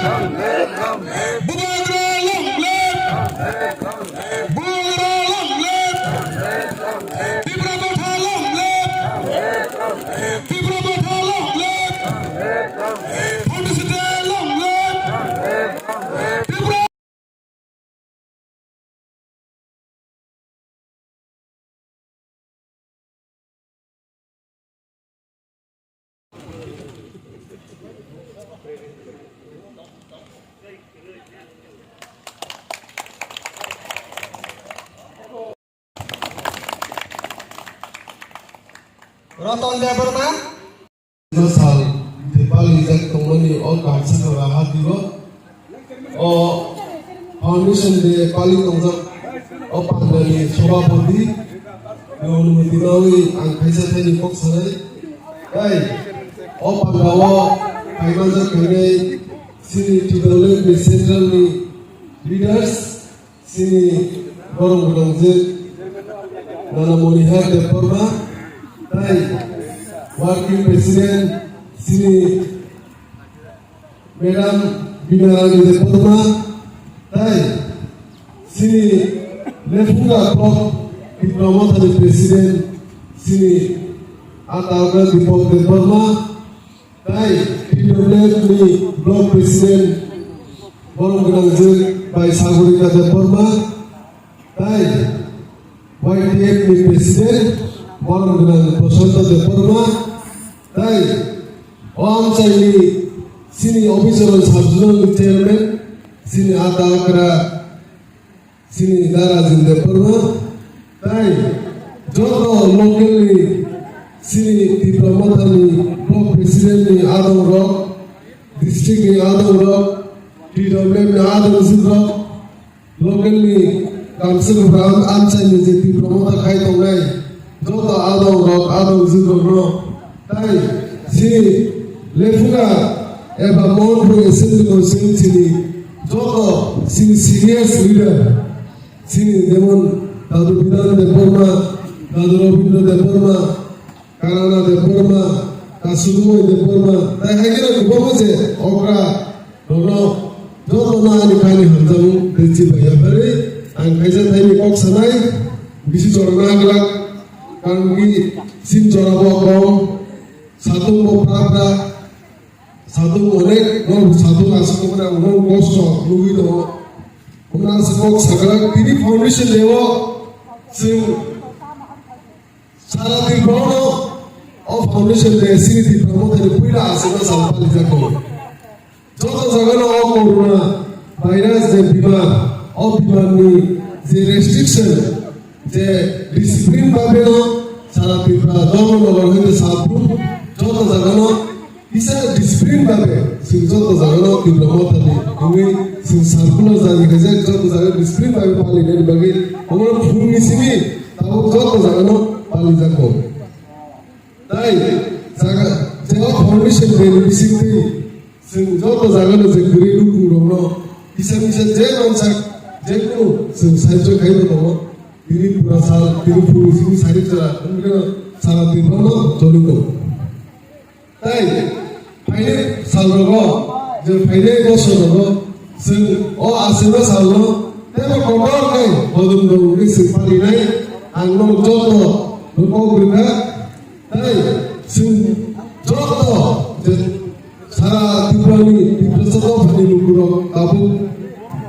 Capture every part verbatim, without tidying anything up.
Bubagra long live! Bubagra long live! Tipra Motha long live! Tipra Motha long live! Thirty-six long live! Tipra Ratan Debbarma. Sal de palijak tongmani o kaisa jora ha dilo. O foundation de pali tongjak o pandani sobhapati ni onumoti nawi ang kaisa thaini kok sanai. Tei o pandao phaimanjak khainai chini T W F ni central ni leaders, chini borok gwnangjak Nana Monihar Debbarma, tei working president chini Madam Binarani Debbarma, tei chini Lephunga Block Tipra Mothani president chini Atagra Deepak Debbarma, tei T W F ni block president borok gwnangjak bai Sagorika Debbarma, tei Y T F ni president borok gwnang Prasanta Debbarma, tei o amchaini chini officer sub-zonal ni chairman chini Atagra chini Darajin Debbarma, tei joto local ni chini Tipra Mothani block president ni adong rok, district ni adong rok, T W F ni adong jwk rok, local ni kamswk rok, amchai ni je Tipra Motha khai tongnai, joto adong rok, adong jwk rok no, tei chini Lephunga eba Mohanpur Assembly Constituency ni joto chini senior leader, chini jemon Dadu Bidhan Debbarma, Dadu Rabindra Debbarma, Karana Debbarma, Kasumoi Debbarma, tei hai kheno kwbangma je okra rokno jotono ani kani hamjakmung tei chibai yaphari ang kaisa thaini kok sanai, bisi jora na glak, karon ki sin jora bo kong, satung bo pra pra, satung onek, no satung aswk no kosto nugwi tongo. Hwnwi ang kok saglak, tini foundation day o chwng Sara Tripura no o foundation day chini Tipra Mothani puila aswkno sal palijak tongo. Joto jagano o corona virus je bimar, o bimar ni je restriction, je discipline babe no sara Tripura Dharmanagar hoite Sabru joto jagano kisa discipline babe, chwng joto jagano Tipra Mothani wngwi chwng circular jari khaijak, joto jaga discipline babe palinani bagwi omo phungni simi tabuk joto jagano palijak kho. Tai jaga jeba foundation day ni bisingtwi chwng joto jagano je kwrwi nukhung rokno kisa kisa je mansak je kunu chwng sahajyo khaiwi tongo. Tini pura sal, tini phuru simi sari chara, wngkhe sara Tripura no choli tongo. Tai phainai salrogo, je phainai bosorogo, chwng o aswkno salno teibo kotor khe bodol rwgwi chwng palinai, ang no joto no kok rwkha. Tai chwng joto je sara Tripurani Tiprasa dophani lukurok tabuk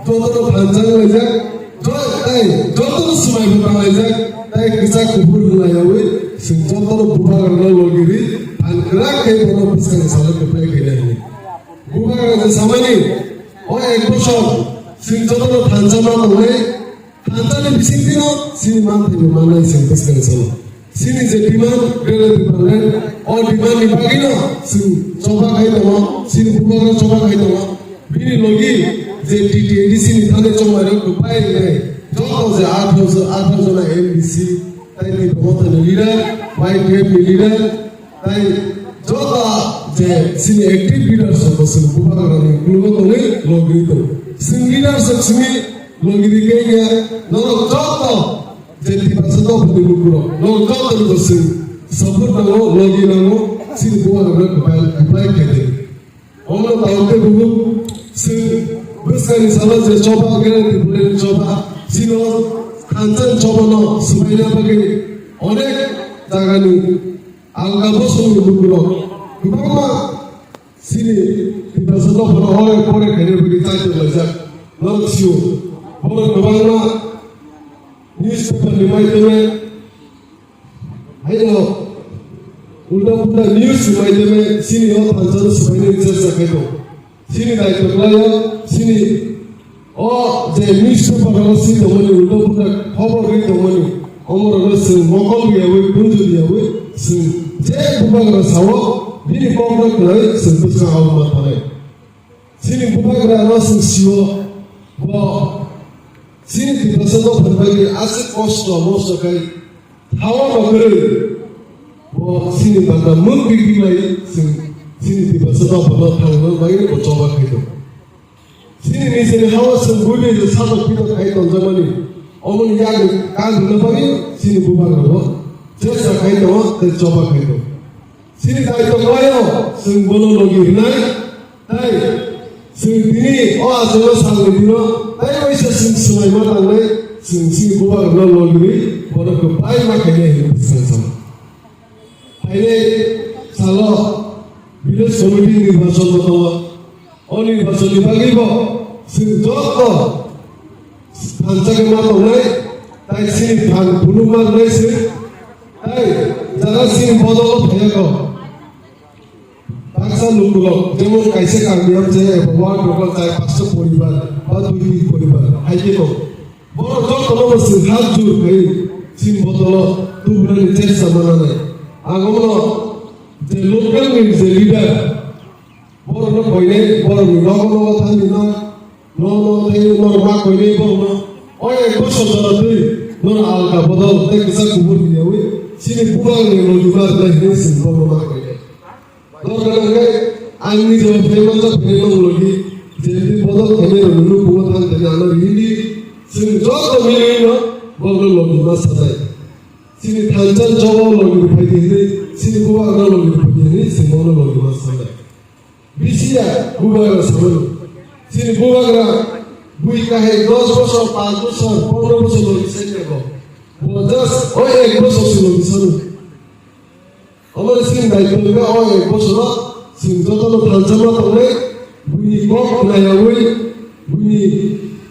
jotono phanjak laijak, jo-, tai jotono swmai bo tang laijak, tai kwchak kuphur wng laiyaui chwng jotono bubagrano logi ri phan kwrak khe bono bwskang salo kwplai khainai hwnwi. Bubagra je samani o ek bosor chwng jotono thansa ma tongnai, thansa ni bisingtwi no chini manthai bo mannai chwng bwskang salo. Chini je demand, Greater Tipraland, o demand ni bagwi no chwng choba khai tongo, chini bubagra choba khai tongo. Bini logi je T T A D C ni thani chongmai rok bai bai joto je atharo jo-, atharo jona M D C, tai ni Bhagwatani leader, Y T F ni leader, tai joto je chini active leaders rok bo chwng bubagra ni uklogo tongwi logi tongo. Chwng leaders rok simi logi ri khe ya, norok joto je Tiprasa dophani lukurok, norok joto ni bo chwng support nango, logi nango, chini bubagra no kwplai, kwplai khaidi. Omo tawte bubu Swkangni salo je choba, Greater Tipraland choba, sino thansa choba no swbaina bagwi onek jagani alga bosongni lukurok kwbangma sini Tiprasa dophano hore pore khaina bagwi chaitor laijak. Norok sio, borok kwbangma newspaper ni maidhyame, haino ulta pulta news ni maidhyame sini o thansa no swbaina chesta khai tongo. Sini daityo khlaio, sini o je newspaper o si tongmani, ulta pulta khobor ri tongmani, omorokno chwng mokol riyawi, punju riyawi, chwng je bubagra sao, bini kokno khwnai chwng bwskango ma tongnai. Sini bubagra no chwng sio, bo sini Tiprasa dophani bagwi aswk kosto mosto khai, thawa no kwrwi, bo sini banda mwk bigwi lai chwng sini Tiprasa dophano thangna bagwi bo choba khai tongo. Sini nijini hao chwng buini je sajak pitok khai tongjakmani, omoni yakni kang rwna bagwi sini bubagra bo chesta khai tongo tei choba khai tongo. Sini daityo khlaio chwng bono logi rwnai, tei chwng tini o achukno salni dino tei waisa chwng swlaima tangnai, chwng sini bubagrano logi rwi bono kwplai ma khainai hinwi bwskango. Phainai salo village committee nirbachon bo tongo. O nirbachon ni bagwi bo chwng joto thansa khe ma tongnai, tai chini phan phunuk ma rwnai se, tai jara chini bodol o phaiya kho. Baksa lukurok, jemon kaisa kami amchai eba ward rok o char pasta poribar ba dui tin poribar hai khe tongo. Borok jotono bo chwng hat jur khai chini bodol o tubunani chesta mananai. Ang omono je local ni je leader, borokno koinai, borokni nogo nogo thangwi no, no, no, tei norok ma koinai borokno. O ek bosor jora twi norok alka bodol tei kwchak kubur riyawi chini bubagrani logi ma rwnai hinwi chwng borokno ma koinai. Dorkar hwnkhe ang nijebo phaimanjak phaiwi nang logi, je twi bodol khainai rokni nukhungo thang thani ano rihidi, chwng joto miliwi no borokno logi ma sanai. Chini thansa jobo logi rwphai di hinwi, chini bubagrano logi rwphai di hinwi chwng bono logi ma sanai. Bisi ya bubagra samani. Chini bubagra bui kahai dos bosor, panch bosor, pondro bosor logi sanya go. Bo just o ek bosor se logi sanu. Omo chini daityo hwnkhe o ek bosoro chwng jotono thansa ma tongnai, buini kok khnayawi, buini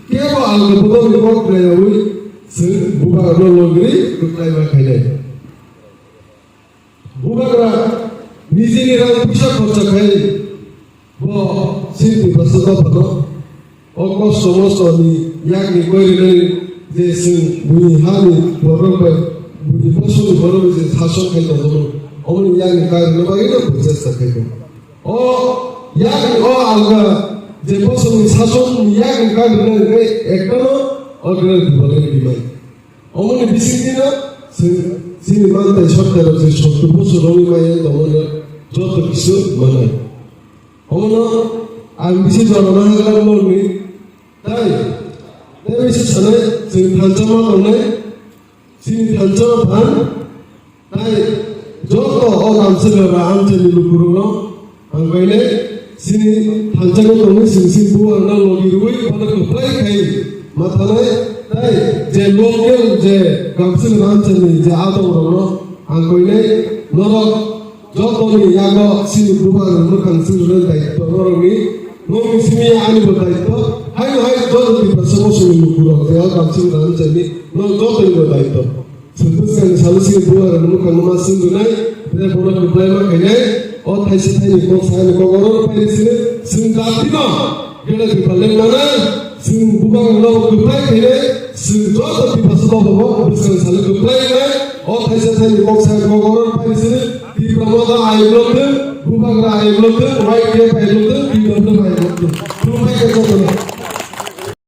kebo alga bodolni kok khnayawi chwng bubagrano logri kwklai ma khainai. Bubagra nijini rang puisa khorcha khai bo chini Tiprasa dophano o kosto mosto ni yakni koi rwnai je chwng buini hani borok bai buini bosongni borok bai je sason khai tongmani, omoni yakni koi rwna bagwi no bo chesta khai tongo. O yakni o alga je bosongni sason ni yakni koi rwnai hwnkhe ekdom o Greater Tipraland ni bimai. Omoni bisingtwi no chwng chini mantai sorkar je sottur bosor romwi maya tongmani joto kisu manai. Omono ang bisi jorano hagra moni tai tei bisi sanai chwng thansa ma tongnai chini thansa ma phan tai joto o Gamsila Rang Amchaini lukurokno ang kainai chini thansa ma tongwi chwng chini bubagrano logi rwui bono kwplai khai ma thanai tai je local je Gamsila Rang Amchaini je adongrokno ang kainai norok Jotoni yago chini bubagrani mwkhang chwrwngni daityo norokni, nokni simi ani bo daityo, haino hai joto Tiprasa bosongni lukurok tei o Gamsila Rang Amchaini nok jotoni bo daityo. Chwng bwskangni salo chini bubagrani mwkhangno ma chwng rwnai, tei bono kwplai ma khainai, o thaisa thaini kok sa ani kok oro pai sini chwng jatino. Greater Tipraland manai, chwng bubagrano kwplai khainai, chwng joto Tiprasa dophano bwskang salo kwplai khainai, o thaisa thaini kok sa kok oro pai sini, Tipra Motha ayuk lok thung, bubagra ayuk lok thung, Y T F ayuk lok thung, T W F ayuk lok thung. Khulumbai khe jotono.